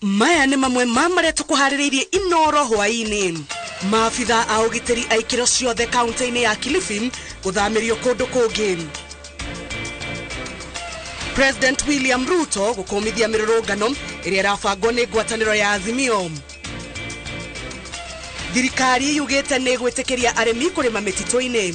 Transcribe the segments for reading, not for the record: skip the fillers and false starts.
Maya nĩ mamwe ma marĩa tũkũharĩrĩirie Inoro hwaĩ-inĩ. Maabitha a ũgitĩri a ikĩro ciothe kaunti-inĩ ya Kilifi gũthamĩrio kũndũ kũngĩ. President William Ruto gũkũmithia mĩrũrũngano ĩrĩa ĩrabangwo nĩ ngwatanĩro ya Azimio. Thirikari yugĩte nĩ gwĩtĩkĩria arĩmi kũrĩma mĩtitũ-inĩ.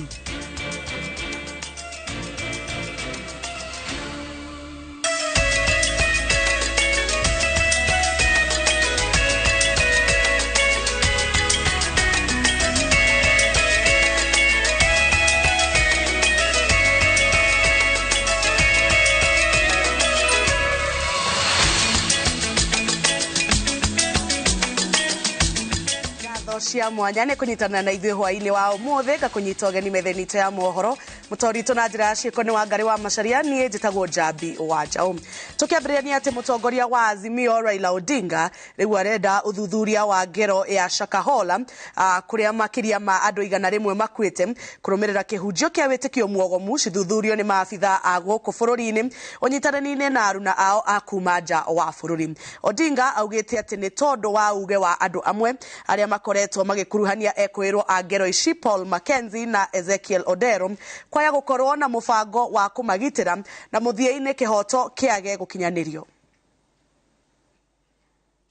Cia mwanya nĩ kũnyitanĩra na ithuĩ hwaĩ-inĩ wa ũmũthĩ ngakũnyita ũgeni metha-inĩ itũ ya mohoro. Mũtori witũ na njĩra ya ciĩko nĩ Wangarĩ wa Macharia, niĩ njĩtagwo Njambi wa Njaũ. Tũkĩambĩrĩria nĩ atĩ mũtongoria wa Azimio Raila Odinga rĩu arenda ũthuthuria wa ngero ya Shakahola, kũrĩa makĩria ma andũ 100 makuĩte kũrũmĩrĩra kĩhunjio kĩa wĩtĩkio muogomu cithuthurio nĩ maabitha a gũkũ bũrũri-inĩ ũnyitanĩri-inĩ na aruna ao a kuma nja wa bũrũri. Odinga augĩte atĩ nĩ tondũ wa uge wa andũ amwe arĩa makoretwo magĩkuruhania ekũĩrwo a ngero ici Paul Mackenzie na Ezekiel Odero kwaya gũkorwo na mũbango wa kũmagitĩra na mũthia-inĩ kĩhoto kĩage gũkinyanĩrio.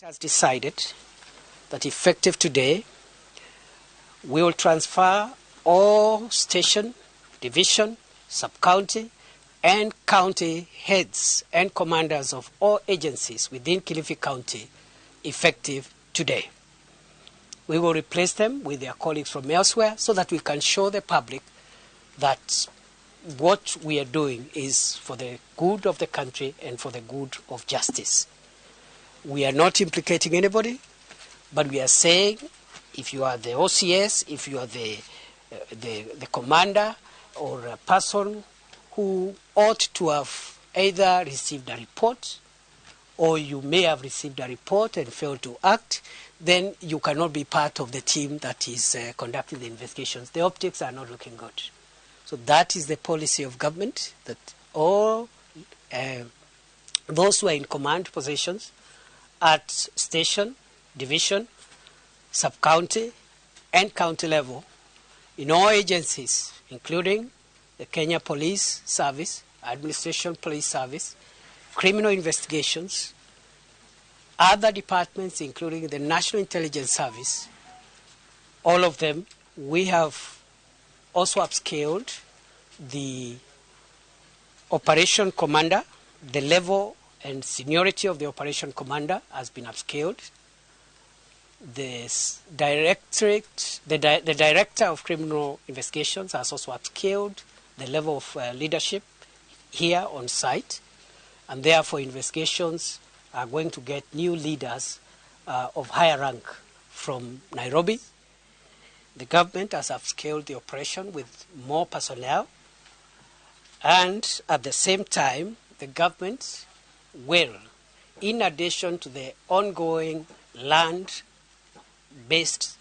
Has decided that effective today we will transfer all station, division, sub-county and county heads and commanders of all agencies within Kilifi County effective today. We will replace them with their colleagues from elsewhere so that we can show the public that what we are doing is for the good of the country and for the good of justice. We are not implicating anybody, but we are saying if you are the OCS, if you are the commander or a person who ought to have either received a report or you may have received a report and failed to act, then you cannot be part of the team that is conducting the investigations. The optics are not looking good. So that is the policy of government, that all those who are in command positions at station, division, sub-county, and county level, in all agencies, including the Kenya Police Service, Administration Police Service, criminal investigations, other departments, including the National Intelligence Service, all of them, we have also upscaled the operation commander. The level and seniority of the operation commander has been upscaled. The director of criminal investigations has also upscaled the level of leadership here on site, and therefore investigations are going to get new leaders of higher rank from Nairobi. The government has upscaled the operation with more personnel, and at the same time, the government will, in addition to the ongoing land-based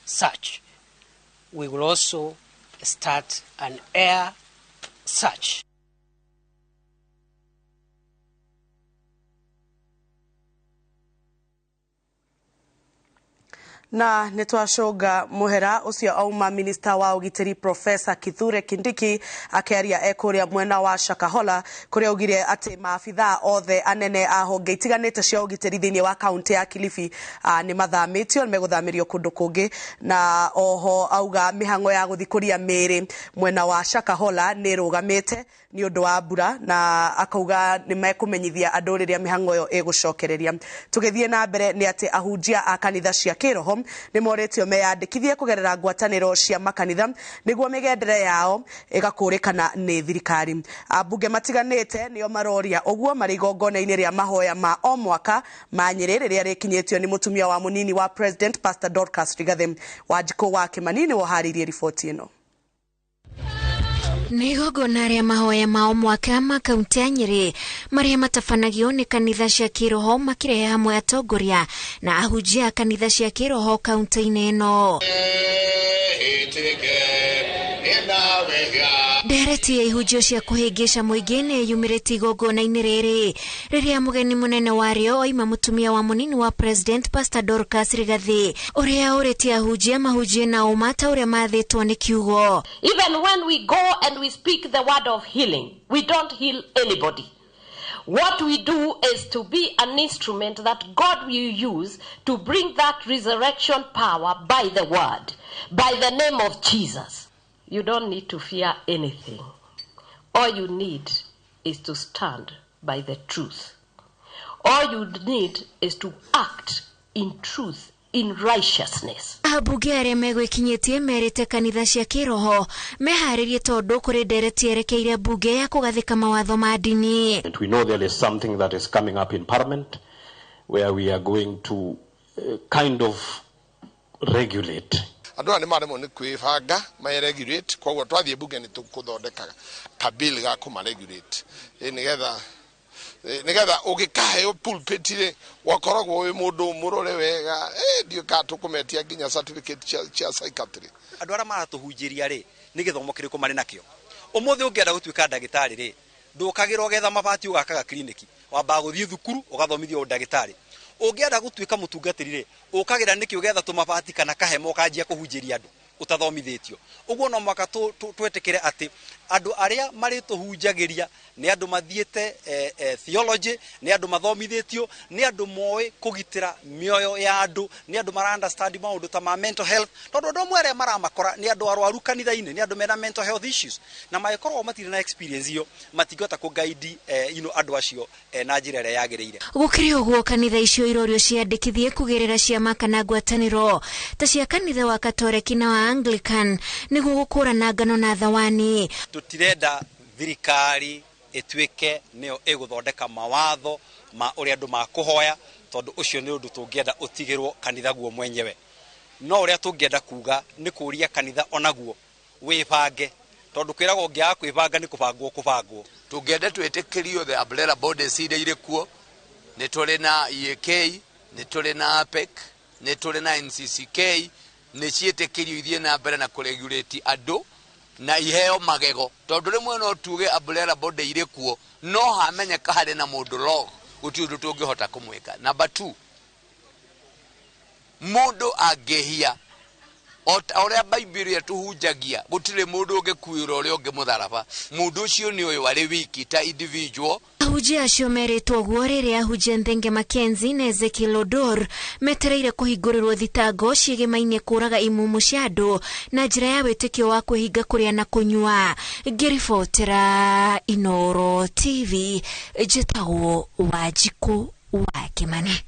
search, we will also start an air search. Na nĩ twacũnga mũhera ũcio auma minista wa ũgitĩri Professor Kithure Kindiki akĩaria e kũrĩa mwena wa Shakahola kũrĩa augire atĩ maabitha othe anene a honge itiganĩte cia ũgitĩri thĩinĩ wa kaunti ya Kilifi nĩ mathamĩtio, nĩ megũthamĩrio kũndũ kũngĩ, na oho auga mĩhang'o ya gũthikũria mĩĩrĩ mwena wa Shakahola nĩ ĩrũgamĩte nĩ ũndũ wa mbura, na akauga nĩ mekũmenyithia andũ rĩrĩa mĩhang'o ĩyo ĩgũcokereria. Tũgĩthiĩ na mbere nĩ atĩ ahunjia a kanitha cia kĩroho nĩ morĩtio meyandĩkithie kũgerera ngwatanĩro cia makanitha nĩguo mĩgendere yao ĩgakũrĩkana nĩ thirikari. Ambunge matiganĩte nĩo maroria ũguo marĩ igongona-inĩ rĩa mahoya ma o mwaka ma Nyĩrĩ rĩrĩa rĩkinyĩtio nĩ mũtumia wa mũnini wa President Pastor Dorcas Rigathi. Wanjikũ wa Kĩmani nĩwe ũharĩirie riboti ĩno. Nĩ igongona rĩa mahoya ma o mwaka ma kaunti ya Nyĩrĩ marĩa matabanagio nĩ kanitha cia kĩroho makĩrehe hamwe atongoria na ahunjia a kanitha cia kĩroho kaunti-inĩ ĩno. Ndere Ndereti ya ihunjio cia kũhĩngĩca mũingĩ nĩ yumĩrĩte igongona-inĩ rĩrĩ rĩrĩa mũgeni mũnene warĩo oima mũtumia wa mũnini wa President Pastor Dorcas Rigathi ũrĩa ũrĩtie ahunjia mahunjie na ũma ta ũrĩa mathĩtwo nĩ kiugo. Even when we go and we speak the word of healing, we don't heal anybody. What we do is to be an instrument that God will use to bring that resurrection power by the word, by the name of Jesus. You don't need to fear anything. All you need is to stand by the truth. All you need is to act in truth, in righteousness. Ambunge arĩa megwĩkinyĩtie merĩte kanitha cia kĩroho meharĩrie tondũ kũrĩ ndereti yerekeire mbunge ya kũgathĩka mawatho ma ndini. And we know there is something that is coming up in Parliament where we are going to kind of regulate. Andũ aya nĩ maremwo nĩ kwĩbanga mayeregulate, koguo twathiĩ mbunge nĩ tũkũthondeka kabill ga kũmaregulate nĩgetha ũgĩkaheo pulpit rĩ wakoragwo wĩ mũndũ mũrore wega, ndiũĩ kana tũkũmetia nginya certificate cia psychiatry. Andũ arĩa maratũhunjĩria rĩ nĩ gĩthomo kĩrĩkũ marĩ nakĩo? Ũmũthĩ ũngĩenda gũtuĩka ndagĩtarĩ rĩ ndũkagĩra ũgetha mabati ũgakaga kiriniki, wambaga gũthiĩ thukuru ũgathomithio ũndagĩtarĩ. Ũngĩenda gũtuĩka mũtungatĩri rĩ ũkagĩra nĩkĩ ũgetha tũmabati kana kahema ũkanjia kũhunjĩria andũ ũtathomithĩtio. Ũguo no mũhaka twĩtĩkĩre atĩ andũ arĩa marĩtũhunjagĩria nĩ andũ mathiĩte theology, nĩ andũ mathomithĩtio, nĩ andũ moĩ kũgitĩra mĩoyo ya andũ, nĩ andũ mara understand maũndũ ta ma mental health, tondũ andũ amwe arĩa maramakora nĩ andũ arwaru kanitha-inĩ, nĩ andũ mena mental health issues, na mangĩkorwo matirĩ na experience iyo matingĩhota kũ-guide andũ acio na njĩra ĩrĩa yagĩrĩire. Gũkĩrĩ ũguo kanitha icio irorio ciandĩkithie kũgerera ciama kana ngwatanĩro ta cia kanitha wa Katoreki na wa Anglican nĩguo gũkũrana ngano na thawani. Tũtirenda thirikari ĩtuĩke nĩyo ĩgũthondeka mawatho ma ũrĩa andũ makũhoya, tondũ ũcio nĩ ũndũ tũngĩenda ũtigĩrwo kanitha guo mwenyewe. No ũrĩa tũngĩenda kuga nĩ kũria kanitha onaguo wĩbange, tondũ kwĩragwo ũngĩaga kwĩbanga nĩ kũbangwo kũbangwo. Tũngĩenda twĩtĩkĩrio the umbrella bodies iria irĩ kuo, nĩ tũrĩ na EAK, nĩ tũrĩ na APEC, nĩ tũrĩ na NCCK, nĩ ciĩtĩkĩrio ithiĩ na mbere na kũregulate andũ na iheo magego, tondũ rĩmwe no tuge umbrella body irĩ kuo no hamenyeka harĩ na mũndũ log gũtirĩ ũndũ tũngĩhota kũmwĩka. Number 2, mũndũ angĩhia o ta ũrĩa Bible ĩtũhunjagia, gũtirĩ mũndũ ũngĩkuĩra ũrĩa ũngĩ mũtharaba, mũndũ ũcio nĩ ũyũ arĩ wiki ta individual. Ahunjia acio merĩtwo ũguo rĩrĩa ahunjia Nthenge Mackenzie na Ezekiel Odor metereire kũhingũrĩrwo thitango ciĩgĩmainie kũraga imumu cia andũ na njĩra ya wĩtĩkio wa kwĩhinga kũrĩa na kũnyua. Ngĩribotera Inooro TV, njĩtagwo Wanjikũ wa Kĩmani.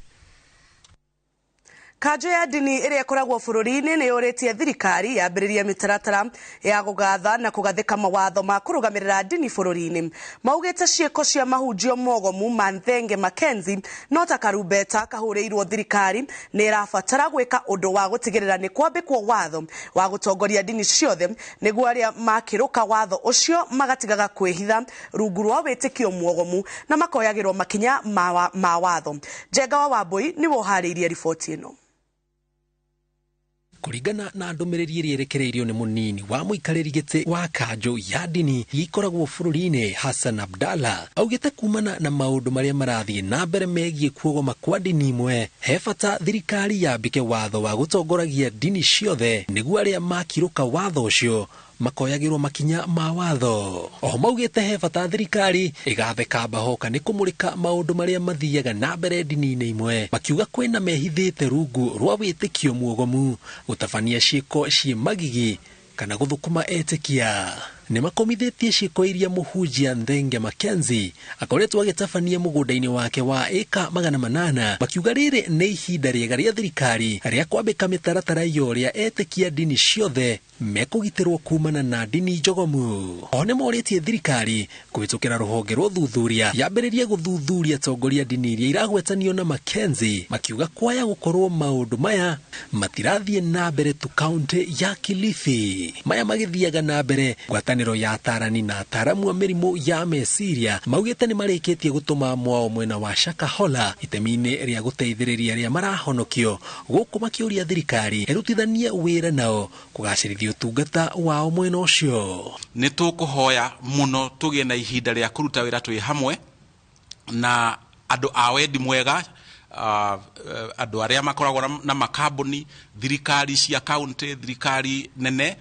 Kanjũ ya ndini ĩrĩa ĩkoragwo bũrũri-inĩ nĩ yũrĩtie thirikari yambĩrĩrie mĩtaratara ya gũgatha na kũgathĩka mawatho ma kũrũgamĩrĩra ndini bũrũri-inĩ. Maugĩte ciĩko cia mahunjio mogomu ma Nthenge Mackenzie no ta karumbeta kahũrĩirwo thirikari nĩ ĩrabatara gwĩka ũndũ wa gũtigĩrĩra nĩ kwambĩkwo watho wa gũtongoria ndini ciothe nĩguo arĩa makĩrũka watho ũcio magatigaga kwĩhitha rungu rwa wĩtĩkio mwogomu na makoyagĩrwo makinya ma watho. Njenga wa Wambui nĩwe ũharĩirie riboti ĩno. Kũringana na ndũmĩrĩri ĩrĩa ĩrekereirio nĩ mũnini wa mũikarĩri gĩtĩ wa kanjũ ya ndini ikoragwo bũrũri-inĩ Hassan Abdallah, augĩte kumana na maũndũ marĩa marathiĩ na mbere megiĩ kuogoma kwa ndini imwe, he bata thirikari yambĩke watho wa gũtongoragia ndini ciothe nĩguo arĩa makirũka watho ũcio makoyagĩrwo makinya ma watho. Oho maugĩte he bata thirikari ĩgathe kamba hoka nĩ kũmũrĩka maũndũ marĩa mathiaga na mbere ndini-inĩ imwe, makiuga kwĩna mehithĩte rungu rwa wĩtĩkio muogomu gũtabania ciĩko ciĩ magigi kana gũthũkũma etĩkia. Nĩ makomithĩtie ciĩko iria mũhunjia Nthenge Mackenzie akoretwo agĩtabania mũgũnda-inĩ wake wa ĩka 800, makiuga rĩrĩ nĩ ihinda rĩega rĩa thirikari rĩa kwambĩka mĩtaratara ya ũrĩa etĩkia ndini ciothe mekũgitĩrwo kumana na ndini njogomu. Oho nĩ morĩtie thirikari kũhĩtũkĩra rũhonge rwa ũthuthuria yambĩrĩrie gũthuthuria atongoria ndini iria iragwetanio na Mackenzie, makiuga kwaya gũkorwo maũndũ maya matirathiĩ na mbere tu kaunti ya Kilifi. Maya magĩthiaga na mbere Ngwatanĩro ya atarani na ataramu a mĩrimũ ya meciria maugĩte nĩ marĩkĩtie gũtũma mwao mwena wa Shakahola itemi-inĩ rĩa gũteithĩrĩria arĩa marahonokio, gũkũ makĩũria thirikari ĩrutithanie wĩra nao kũgacĩrithia ũtungata wao mwena ũcio. Nĩ tũkũhoya mũno tũgĩe na ihinda rĩa kũruta wĩra twĩ hamwe na andũ a wendi mwega, andũ arĩa makoragwo na makambuni, thirikari cia county, thirikari nene,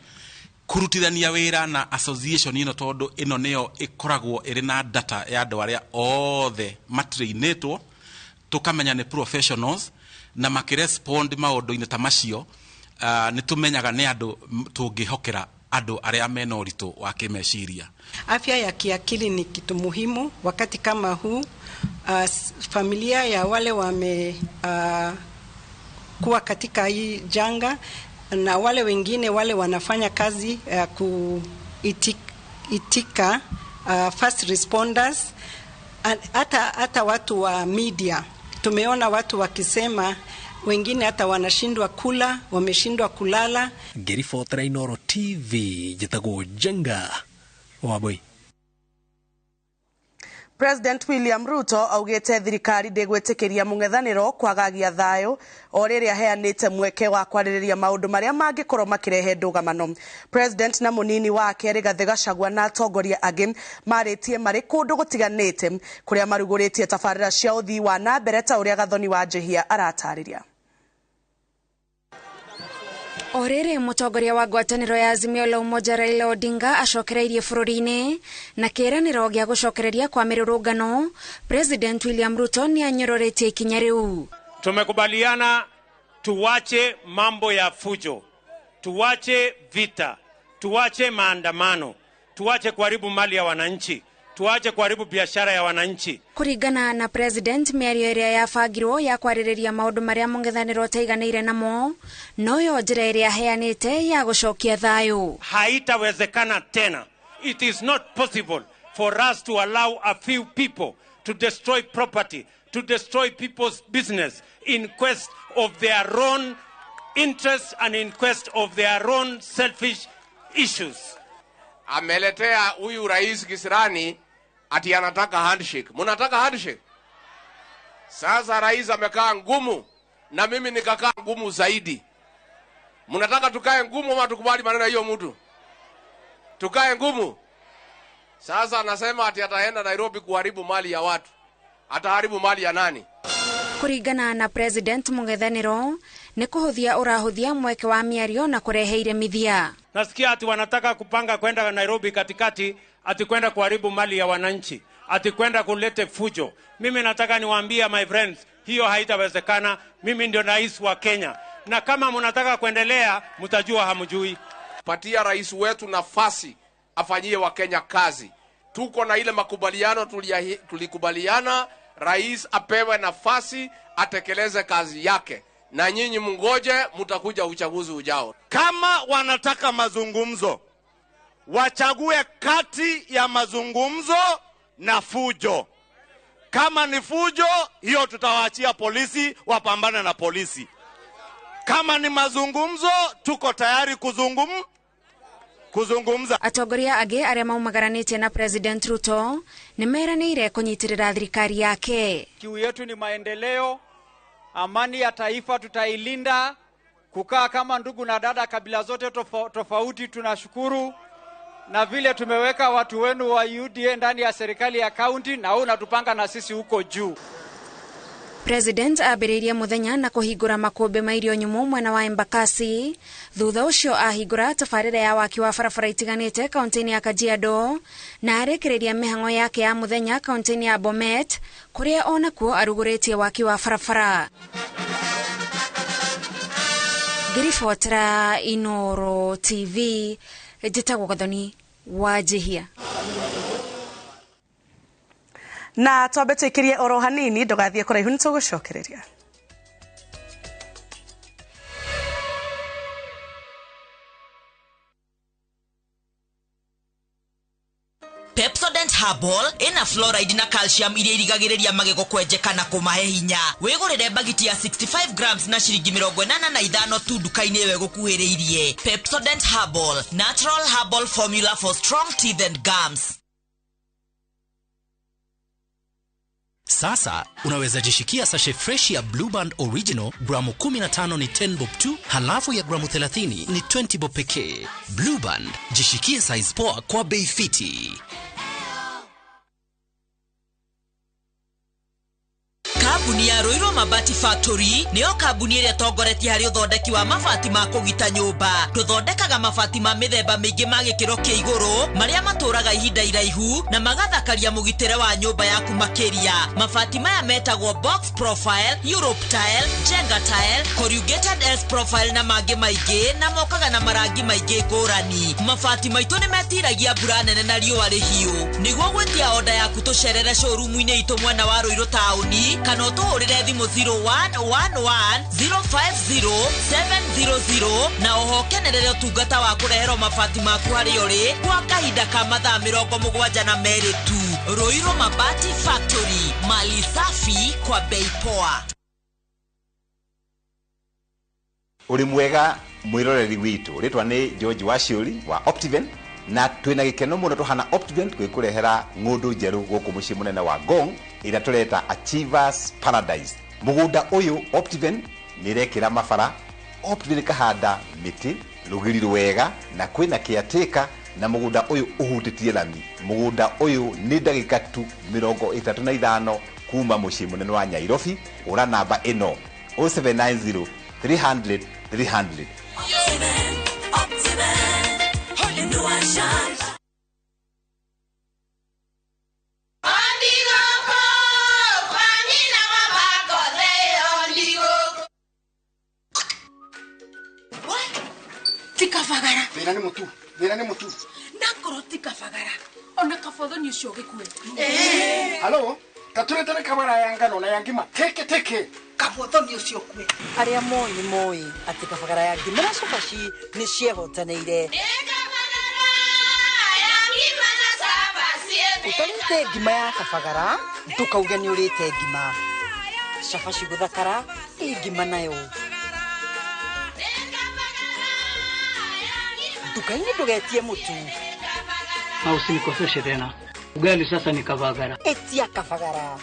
kũrutithania wĩra na association ĩno, tondũ ĩno nĩyo ĩkoragwo ĩrĩ na data ya andũ arĩa othe matrainĩtwo, tũkamenya nĩ professionals na makĩrespond maũndũ-inĩ ta macio. Nĩ tũmenyaga nĩ andũ tũngĩhokera andũ arĩa mena ũritũ wa kĩmeciria. Afya ya kiakili ni kitu muhimu wakati kama huu. Familia ya wale wame kuwa katika hii janga na wale wengine wale wanafanya kazi kuitika first responders, hata watu wa media. Tumeona watu wakisema wengine hata wanashindwa kula, wameshindwa kulala. Ngĩribotera Inooro TV, njĩtagwo Njenga Wambui. President William Ruto augĩte thirikari ndĩgwĩtĩkĩria mũng'ethanĩro kwagagia thayũ o rĩrĩa aheanĩte mweke wa kwarĩrĩria maũndũ marĩa mangĩkorwo makĩrehe ndũgamano. President na mũnini wake Rigathĩ Gachagua na atongoria angĩ marĩtie marĩ kũndũ gũtiganĩte kũrĩa marugũrĩtie tabarĩra cia ũthii wa na mbere ta ũrĩa Gathoni wa Njihia aratarĩria. O rĩrĩ mũtongoria wa ngwatanĩro ya Azimio la Umoja Raila Odinga acokereirie bũrũri-inĩ na kĩĩranĩro gĩa gũcokereria kwa mĩrũrũngano, President William Ruto nĩ anyororetie ikinya rĩu. Tumekubaliana tuwache mambo ya fujo, tuwache vita, tuwache maandamano, tuwache kuharibu mali ya wananchi, tuache kuharibu biashara ya wananchi. Kuringana na President, mĩario ĩrĩa yabangirwo ya kwarĩrĩria maũndũ marĩa mũng'ethanĩro ũtaiganĩire namo noyo njĩra ĩrĩa aheanĩte ya gũcokia thayũ. Haitawezekana tena. It is not possible for us to allow a few people to destroy property, to destroy people's business in quest of their own interests and in quest of their own selfish issues. Ameletea huyu rais kisirani ati anataka handshake. Mnataka handshake? Sasa rais amekaa ngumu na mimi nikakaa ngumu zaidi. Mnataka tukae ngumu ama tukubali maneno hiyo mtu? Tukae ngumu. Sasa anasema ati ataenda Nairobi kuharibu mali ya watu. Ataharibu mali ya nani? Kuringana na President, mũng'ethanĩro nĩ kũhũthia ũrahũthia mweke wa mĩario na kũrehe iremithia. Nasikia ati wanataka kupanga kwenda Nairobi katikati, ati kwenda kuharibu mali ya wananchi, ati kwenda kulete fujo. Mimi nataka niwaambie my friends, hiyo haitawezekana. Mimi ndio rais wa Kenya, na kama mnataka kuendelea mtajua hamjui. Patia rais wetu nafasi afanyie Wakenya kazi. Tuko na ile makubaliano tulikubaliana, rais apewe nafasi atekeleze kazi yake. Na nyinyi mngoje, mtakuja uchaguzi ujao. Kama wanataka mazungumzo, wachague kati ya mazungumzo na fujo. Kama ni fujo, hiyo tutawaachia polisi wapambane na polisi. Kama ni mazungumzo, tuko tayari kuzungumza. Atongoria angĩ arĩa maumagaranĩtie na President Ruto nĩ meranĩire kũnyitĩrĩra thirikari yake. Kiu yetu ni maendeleo, amani ya taifa tutailinda, kukaa kama ndugu na dada kabila zote tofauti tunashukuru. Na vile tumeweka watu wenu wa UDA ndani ya serikali ya county, na wewe unatupanga na sisi huko juu. President ambĩrĩirie mũthenya na kũhingũra makũmbĩ ma irio nyũmũ mwena wa Embakasi. Thutha ũcio ahingũra tabarĩra ya waki wa barabara itiganĩte kaunti-inĩ ya Kajiado na arĩkĩrĩria mĩhang'o yake ya mũthenya kaunti-inĩ ya Bomet kũrĩa onakuo arugũrĩtie waki wa barabara. Ngĩribotera Inooro TV, njĩtagwo Gathoni wa Njihia. Na twambe twikirie oro hanini ndugathie kuraihu nitugucokereria. Pepsodent Herbal ĩna fluoride na calcium iria irigagĩrĩria magego kwenjeka na kũmahe hinya. Wĩgũrĩre bagiti ya 65 grams na ciringi 85 tu nduka-inĩ ĩyo ĩgũkuhĩrĩirie. Pepsodent Herbal, natural herbal formula for strong teeth and gums. Sasa unaweza jishikia sachet fresh ya Blue Band Original gramu 15 ni 10 bob tu, halafu ya gramu 30 ni 20 bob pekee. Blue Band, jishikie size poa kwa bei fiti. Kambuni ya Ruiru Mabati Factory nĩyo kambuni ĩrĩa ĩtongoretie harĩ ũthondeki wa mabati ma kũgita nyũmba. Tũthondekaga mabati ma mĩthemba mĩingĩ ma gĩkĩro kĩa igũrũ marĩa matũraga ihinda iraihu na magathakaria mũgitĩre wa nyũmba yaku makĩria. Mabati maya metagwo box profile, Europe tile, Jenga tile, corrugated S profile na mangĩ maingĩ, na mokaga na marangi maingĩ ngũrani. Mabati maitũ nĩ metiragia mbura nene na riũa rĩhiũ. Nĩguo gwĩtia oda yaku tũcerere showroom-inĩ itũ mwena wa Ruiru taũni kana ũtũhũrĩre thimũ 0111 050 700 na oho kenerere ũtungata wa kũreherwo mabati maku harĩa ũrĩ kwa kahinda ka mathaa 72 tu. Ruiru Mabati Factory, mali safi kwa bei poa. Uri mwega mwiroreri witu, ritwa ni George Waciuri wa Optiven, na twina gikeno muno tuhana Optiven twikurehera ng'undu njeru guku mucii munene wa Ngong ira tureta Achievers Paradise. Mugunda uyu Optiven nirekira mabara, Optiven kahanda miti rugiri rwega na kwina kiateka, na mugunda uyu uhutitie lami. Mugunda uyu ni ndagika tu 35 kuma mucii munene wa Nyairobi. Ura namba ino 0790 300 300. Tikabagara. Thina ni mutu. Thina ni mutu. Nakorwo tikabagara. Ona kabothoni ucio gikue. Halo, taturetere kabara ya ngano na ya ngima. Teke teke. Kabothoni ucio kue. Aria moi ni moi ati kabagara ya ngima na cabaci ni ciehotanĩire. Utarĩte ngima ya kabagara ndũkauge nĩ ũrĩte ngima. Cabaci gũthakara ĩ ngima nayo. Nduka-inĩ ndũgetie mũtu. Na usinikoseshe tena. Ugali sasa ni kabagara. Etia kabagara.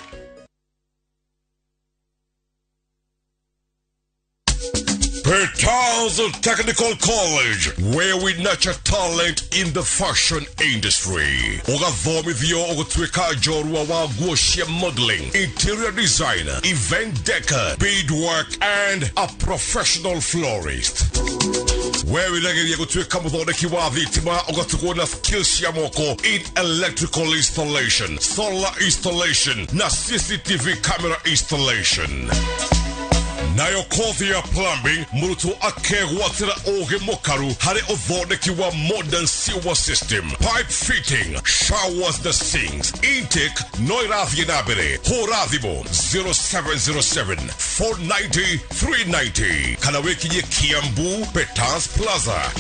Petals Technical College, where we nurture talent in the fashion industry. Ugathomithio ugutuika njorua wa nguo cia modeling, interior designer, event decor, beadwork, and a professional florist. Where wirageria gutuika muthondeki wa thitima ugatugwo na skills cia moko in electrical installation, solar installation, na CCTV camera installation. Nayo kothi ya plumbing murutwo akegwatira ugi mukaru hari uthondeki wa modern sewer system, pipe fitting, showers na sinks. Intake no irathie na mbere. Hura thimu 0707 490 390 kana wikinye Kiambu Petals Plaza.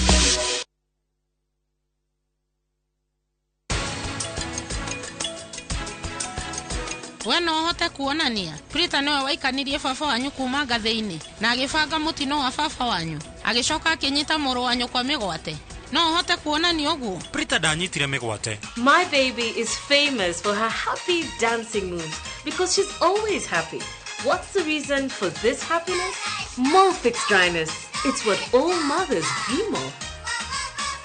We no ũhote kuonania Prita nĩwe waikanirie baba wanyu kuma ngathĩ-inĩ na agĩbanga mũtino wa baba wanyu agĩcoka akĩnyita mũrũ wa nyũkwa mĩgwate. No ũhote kuonania ũguo? Prita ndanyitire mĩgwate. My baby is famous for her happy dancing moves because she's always happy. What's the reason for this happiness? Molfix dryness. It's what all mothers dream of.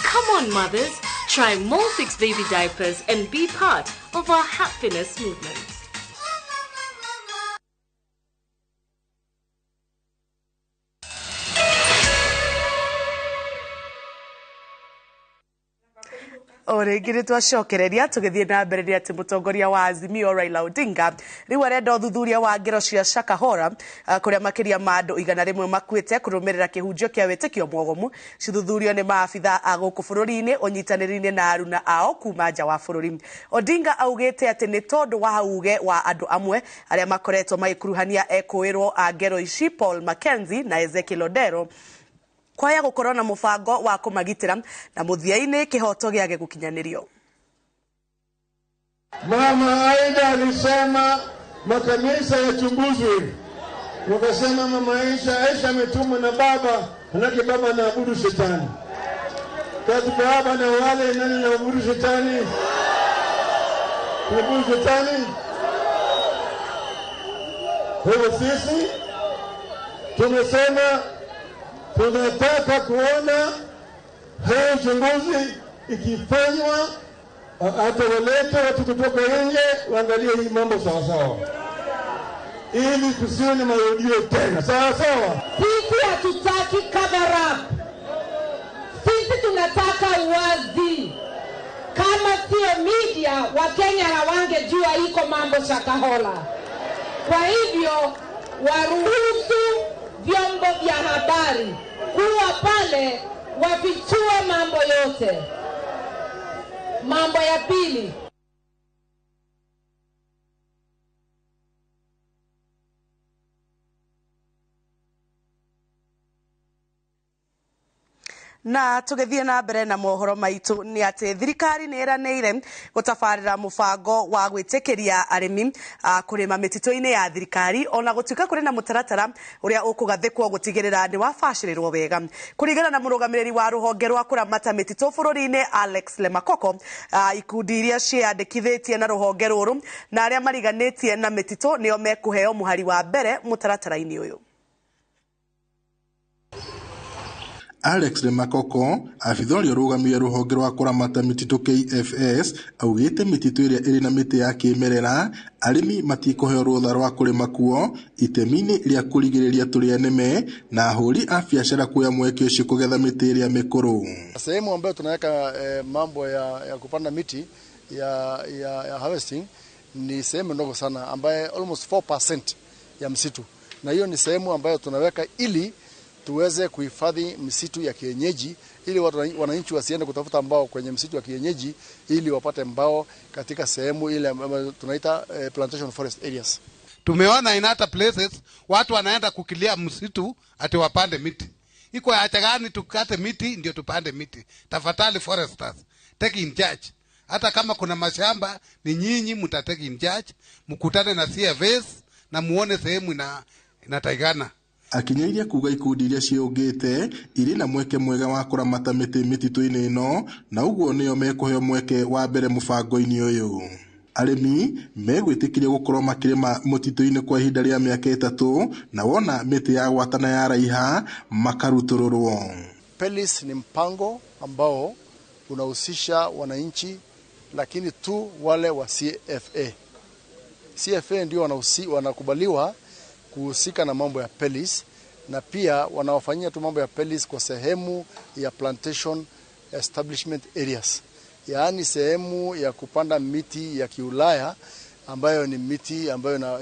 Come on, mothers. Try Molfix baby diapers and be part of our happiness movement. O rĩngĩ nĩ twacokereria tũgĩthiĩ na mbere nĩ atĩ mũtongoria wa Azimio Raila Odinga rĩu arenda ũthuthuria wa ngero cia Shakahola kũrĩa makĩria ma andũ 100 makuĩte kũrũmĩrĩra kĩhunjio kĩa wĩtĩkio mwogomu. Cithuthurio nĩ maabitha a gũkũ bũrũri-inĩ ũnyitanĩri-inĩ na aruna ao kuma nja wa bũrũri. Odinga augĩte atĩ nĩ tondũ wa uge wa andũ amwe arĩa makoretwo magĩkuruhania ekũĩrwo a ngero ici Paul Mackenzie na Ezekiel Odero kwaya gukorwo na mubango wa kumagitira na muthia-ini kihoto giage gukinyanirio. Mama Aida alisema makanisa yachunguzwe, wakasema mama Aisha ametumwa na baba, manake baba anaabudu shetani. Kati baba na wale nani anaabudu shetani? Anaabudu shetani. Kwa hivyo sisi tumesema tunataka kuona hii uchunguzi ikifanywa, hata walete watu kutoka nje waangalie hii mambo sawa sawa, ili kusiwe na marudio tena. Sawa sawa. Sisi hatutaki cover up. Sisi tunataka uwazi. Kama sio media, Wakenya hawangejua iko mambo Shakahola. Kwa hivyo waruhusu vyombo vya habari kuwa pale, wafichue mambo yote. Mambo ya pili, na tugithie na mbere na mohoro maitu ni ati thirikari ni ĩranĩire gũtabarĩra mũbango wa gwĩtĩkĩria arĩmi kũrĩma mĩtitũ-inĩ ya thirikari ona gũtuĩka kũrĩ na mũtaratara ũrĩa ũkũgathĩkwo gũtigĩrĩra nĩ wabacĩrĩrwo wega. Kũringana na mũrũgamĩrĩri wa rũhonge rwa kũramata mĩtitũ bũrũri-inĩ Alex Lemakoko, ikundi iria ciĩyandĩkithĩtie na rũhonge rũrũ na arĩa mariganĩtie na mĩtitũ nĩo mekũheo mũhari wa mbere mũtaratara-inĩ ũyũ. Alex Lemakoko, abitha ũrĩa ũrũgamĩrĩire rũhonge rwa kũramata mĩtitũ KFS, augĩte mĩtitũ ĩrĩa ĩrĩ na mĩtĩ ya kĩmerera arĩmi matikũheo rũtha rwa kũrĩma kuo itemi-inĩ rĩa kũrigĩrĩria tũrĩa nĩme na ahũri a biacara kuoya mweke ũcio kũgetha mĩtĩ ĩrĩa mĩkũrũ. Sehemu ambayo tunaweka mambo ya kupanda miti ya harvesting ni sehemu ndogo sana ambaye almost 4% ya msitu, na hiyo ni sehemu ambayo tunaweka ili tuweze kuhifadhi msitu ya kienyeji, ili wananchi wasiende kutafuta mbao kwenye msitu wa kienyeji, ili wapate mbao katika sehemu ile ambayo tunaita plantation forest areas. Tumeona in other places watu wanaenda kukilia msitu ati wapande miti. Iko acha gani tukate miti ndio tupande miti? Tafadhali foresters, take in charge. Hata kama kuna mashamba ni nyinyi mtatake in charge, mkutane na CFS na muone sehemu inataigana. Akinyairia kuga ikundi iria ciũngĩte irĩ na mweke mwega wa kũramata mĩtĩ mĩtitũ-inĩ ĩno na ũguo nĩo mekũheo mweke wa mbere mũbango-inĩ ũyũ. Arĩmi megwĩtĩkĩrio gũkorwo makĩrĩma mũtitũ-inĩ kwa ihinda rĩa mĩaka 3 na wona mĩtĩ ya gwatana ya raiha makarutũrũrwo. PELIS ni mpango ambao unahusisha wananchi, lakini tu wale wa CFA. CFA ndio wanakubaliwa kuhusika na mambo ya PELIS, na pia wanawafanyia tu mambo ya PELIS kwa sehemu ya plantation establishment areas, yaani sehemu ya kupanda miti ya kiulaya ambayo ni miti ambayo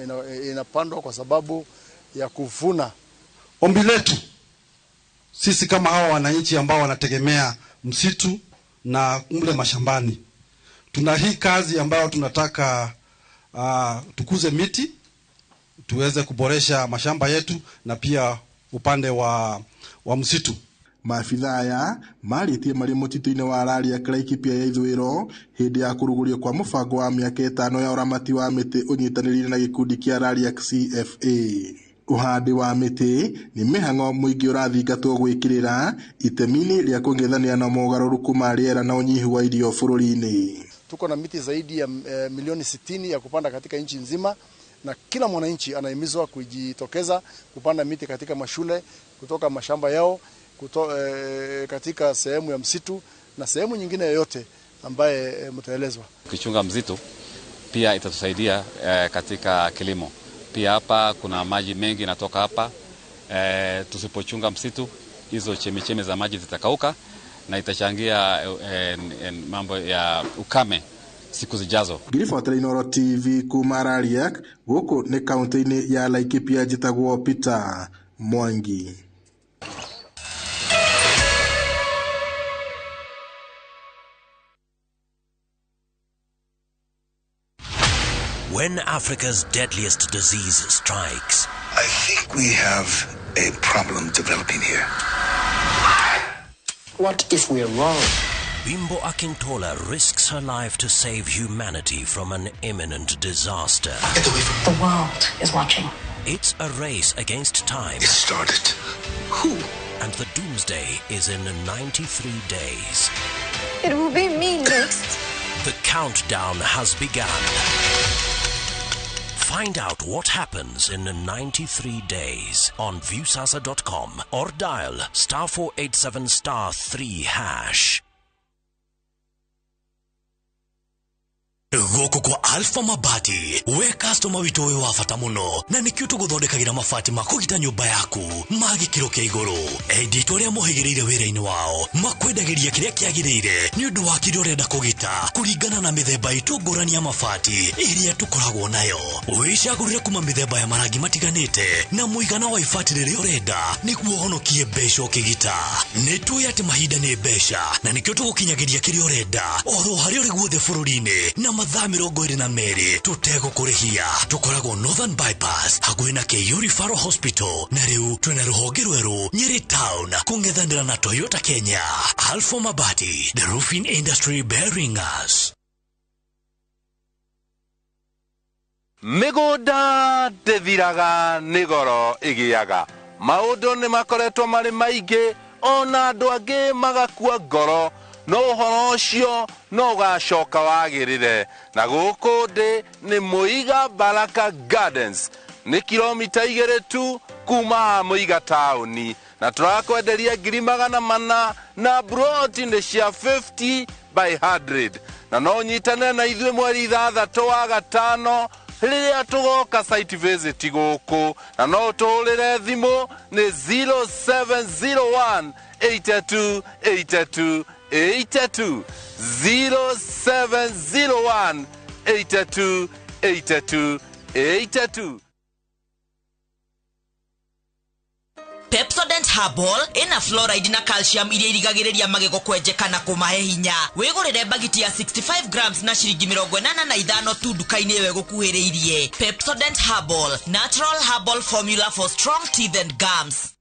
inapandwa kwa sababu ya kuvuna. Ombi letu sisi kama hawa wananchi ambao wanategemea msitu na mle mashambani, tuna hii kazi ambayo tunataka tukuze miti tuweze kuboresha mashamba yetu na pia upande wa msitu. Maabitha aya marĩtie marĩ mũtitũ-inĩ wa Rariak Laikipia ya ithũĩro hĩndĩ ya kũrugũrio kwa mũbango wa mĩaka 5 ya ũramati wa mĩtĩ ũnyitanĩrĩire na gĩkundi kĩa Rariak CFA. Ũhandi wa mĩtĩ nĩ mĩhang'o mũingĩ ũrathingatwo gwĩkĩrĩra itemi-inĩ rĩa kũng'ethanĩra na mogarũrũku ma rĩera na ũnyihu wa irio bũrũri-inĩ. Tuko na miti zaidi ya milioni 60 ya kupanda katika nchi nzima, na kila mwananchi anahimizwa kujitokeza kupanda miti katika mashule, kutoka mashamba yao, katika sehemu ya msitu na sehemu nyingine yoyote ambaye mtaelezwa. Kuchunga msitu pia itatusaidia katika kilimo. Pia hapa kuna maji mengi yanatoka hapa. Tusipochunga msitu hizo chemichemi za maji zitakauka na itachangia mambo ya ukame siku zijazo. Ngiribotera Inooro TV kuma Rariak gũkũ nĩ kaunti-inĩ ya Laikipia, njĩtagwo Peter Mwangi. When Africa's deadliest disease strikes, I think we have a problem developing here. What if we're wrong? Bimbo Akintola risks her life to save humanity from an imminent disaster. The world is watching. It's a race against time. It started. Who? And the doomsday is in 93 days. It will be me next. The countdown has begun. Find out what happens in 93 days on viewsasa.com or dial star 487 star 3 hash. Gũkũ kwa Alpha Mabati, we customer witũ wĩ wa bata mũno, na nĩkĩo tũgũthondekagĩra mabati ma kũgita nyũmba yaku ma gĩkĩro kĩa igũrũ. Endia itũ arĩa mohĩgĩrĩire wĩra-inĩ wao makwendagĩria kĩrĩa kĩagĩrĩire nĩ ũndũ wa kĩrĩa ũrenda kũgita kũringana na mĩthemba itũ ngũrani ya mabati ĩrĩa tũkoragwo nayo. Wĩcagũrĩre kuma mĩthemba ya marangi matiganĩte na mũigana wa ibati rĩrĩa ũrenda nĩguo ũhonokie mbeca ũkĩgita. Nĩ tũĩ atĩ mahinda nĩ mbeca na nĩkĩo tũgũkinyagĩria kĩrĩa ũrenda oro harĩa ũrĩ guothe bũrũri-inĩ na mathaa 22 tũtegũkũrĩhia. Tũkoragwo Northern Bypass hakuhĩ na KU Referral Hospital, na rĩu twĩna rũhonge rwerũ Nyeri Town kũng'ethanĩra na Toyota Kenya. Alpha Mabati, the roofing industry bearing us. Mĩgũnda ndĩthiraga nĩ goro ĩgĩaga. Maũndũ nĩ makoretwo marĩ maingĩ ona andũ angĩ magakua ngoro, no ũhoro ũcio no ũgacoka wagĩrĩre. Na gũkũ ndĩ nĩ Mũiga Baraka Gardens, nĩ kilomita 2 tu kuma Mũiga taũni, na tũrakwenderia 400,000 na broti nĩ cia 50 by 100. Na no ũnyitane na ithuĩ mweri 6 wa gatano rĩrĩa tũgoka site visit gũkũ, na no ũtũhũrĩre thimũ nĩ 0701 82 82 82 0701 82 82 82. Pepsodent Herbal ina fluoride na calcium iria irigagĩrĩria magego kwenjeka na kũmahe hinya. Wĩgũrĩre bagiti ya 65 grams na ciringi 85 tu nduka-inĩ ĩyo ĩgũkuhĩrĩirie. Pepsodent Herbal, natural herbal formula for strong teeth and gums.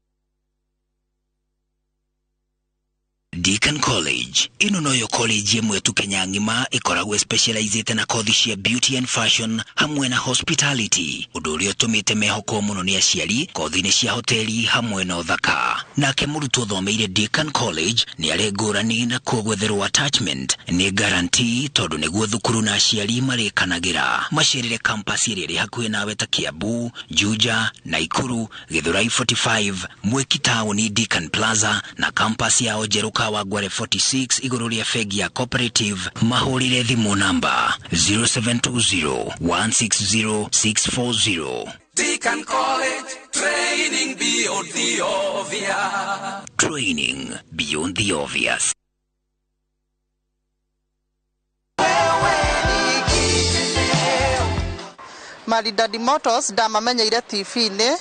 Deacon College ĩno noyo college ĩmwe tu Kenya ng'ima ĩkoragwo specializĩte na kothi cia beauty and fashion hamwe na hospitality, ũndũ ũrĩa ũtũmĩte mehokwo mũno nĩ aciari kothi-inĩ cia hoteli hamwe na ũthaka. Nake mũrutwo ũthomeire Deacon College nĩ arĩ ngũrani na kuo gwetherwo attachment nĩ guarantee, tondũ nĩguo thukuru na aciari marĩkanagĩra. Macerere campus ĩrĩa ĩrĩ hakuhĩ nawe ta Kiambu, Juja, Naikuru, Githurai 45, Mwiki taũni Deacon Plaza na campus yao njerũ Kawangware 46 igũrũ rĩa bengi ya Cooperative. Mahũrĩre thimũ namba 0720 160 640. Deacon College, training beyond the obvious. Training beyond the obvious. Maridadi Motors ndamamenyeire TV-inĩ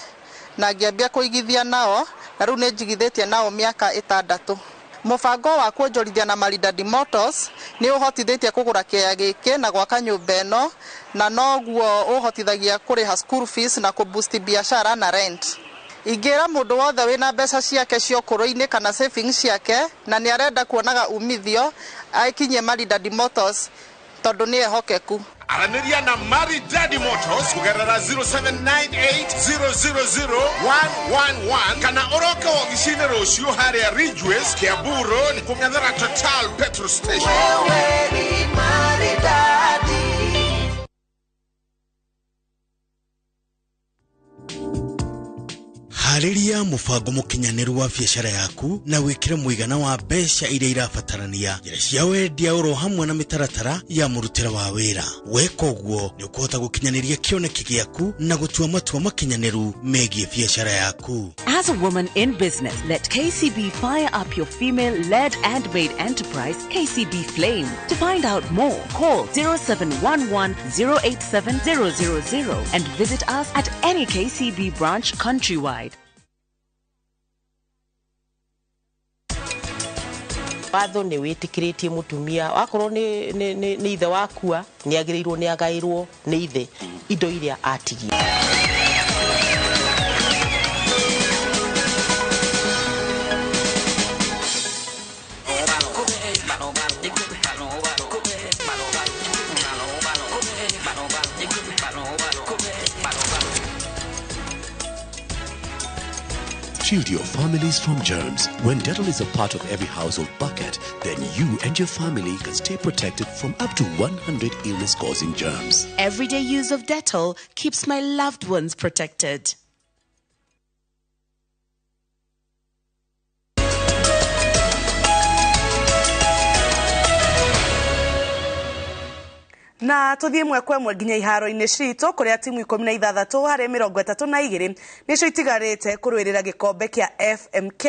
na ngĩambia kũigithia nao, na rĩu nĩ njigithĩtie nao mĩaka 6. Mũbango wa kuonjorithia na Maridadi Motors nĩ ũhotithĩtie kũgũra kĩea gĩkĩ na gwaka nyũmba ĩno, na noguo ũhotithagia kũrĩha school fees na kũboost biashara na rent. Ingĩra mũndũ wothe wĩna mbeca ciake cia ũkũrũ-inĩ kana savings ciake na nĩ arenda kuonaga umithio aikinyie Maridadi Motors tondũ nĩ ehokeku. Aranĩria na Maridadi Motors kũgerera 0798000111 kana ũroke wobici-inĩ rũciũ harĩa Ridgeways, Kiambu Road, kũng'ethera Total petrol station. Wewe ni Maridadi. Harĩria mũbango mũkinyanĩru wa biacara yaku na wĩkĩre mũigana wa mbeca iria irabatarania, njĩra cia wendia oro hamwe na mĩtaratara ya mũrutĩre wa wĩra. Weka ũguo nĩ ũkũhota gũkinyanĩria kĩoneki gĩaku na gũtua matua makinyanĩru megiĩ biacara yaku. As a woman in business, let KCB fire up your female-led and made enterprise, KCB Flame. To find out more, call 0711 087 000 and visit us at any KCB branch countrywide. Watho nĩ wĩtĩkĩrĩtie mũtumia wakorwo nĩ ithe wakua nĩ agĩrĩirwo nĩ agaĩrwo nĩ ithe indo iria atigie. Shield your families from germs. When Dettol is a part of every household bucket, then you and your family can stay protected from up to 100 illness-causing germs. Everyday use of Dettol keeps my loved ones protected. Na tuthie mwe kwa mwe nginya iharo-inĩ citũ kũrĩa timu 16 harĩ 32 nĩcio itigarĩte kũrũĩrĩra gĩkombe kĩa FMK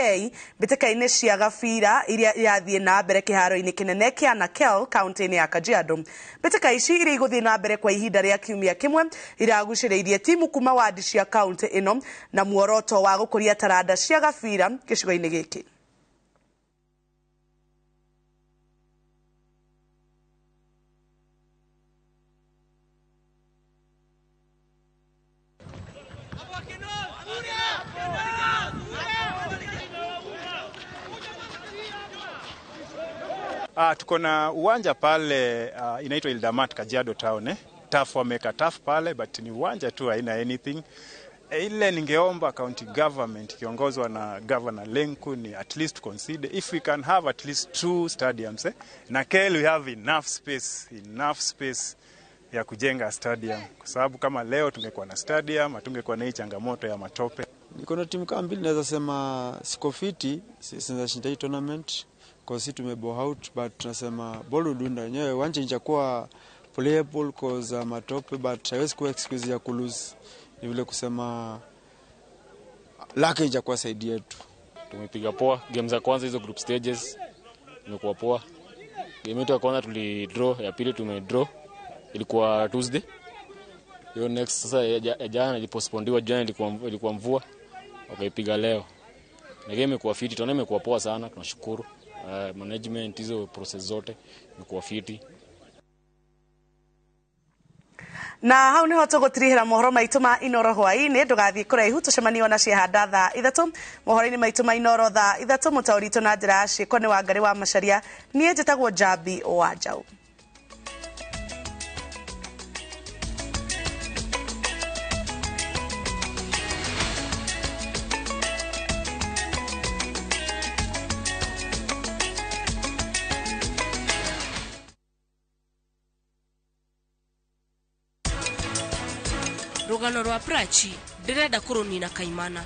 mbĩtĩka-inĩ cia gabira iria irathiĩ na mbere kĩharo-inĩ kĩnene kĩa Nakel kaunti-inĩ ya Kajiado. Mbĩtĩka ici iria igũthiĩ na mbere kwa ihinda rĩa kiumia kĩmwe iragucĩrĩirie timu kuma wadi cia kaunti ĩno na muoroto wa gũkũria taranda cia gabira gĩcigo-inĩ gĩkĩ. Tuko na uwanja pale inaitwa Ildamat Kajiado Town. Turf wameka turf pale, but ni uwanja tu, haina anything. Ile ningeomba county government kiongozwa na Governor Lenku ni at least consider if we can have at least 2 stadiums. Nakel we have enough space ya kujenga stadium, kwa sababu kama leo tungekuwa na stadium hatungekuwa na hii changamoto ya matope. Niko na timu kama mbili, naweza sema siko fiti, sinza shinda hii tournament kwa sisi tumebo out, but tunasema ball udunda wenyewe uwanja injakuwa playable cause matope, but haiwezi kuwa excuse ya kulose. Ni vile kusema lake injakuwa side yetu. Tumepiga poa game za kwanza hizo group stages, imekuwa poa. Game yetu ya kwanza tuli draw, ya pili tume draw. Ilikuwa Tuesday. Hiyo next sasa ya jana ilipostpondiwa, jana ilikuwa mvua, wakaipiga leo. Na game imekuwa fiti, tunaona imekuwa poa sana, tunashukuru. Management hizo process zote imekuwa fiti. Na hau niho tũgũtirihĩra mohoro maitũ ma Inoro hwaĩ-inĩ. Ndũgathiĩ kũraihu, tũcemanie ona ciehanda thaa 3 mohoro-inĩ maitũ ma Inoro thaa 3. Mũtaũri witũ na njĩra ya ciĩko nĩ Wangarĩ wa Macharia, niĩ njĩtagwo Njambi wa Njaũ. Rugano rwa Prachi ndirenda kurunina kaimana.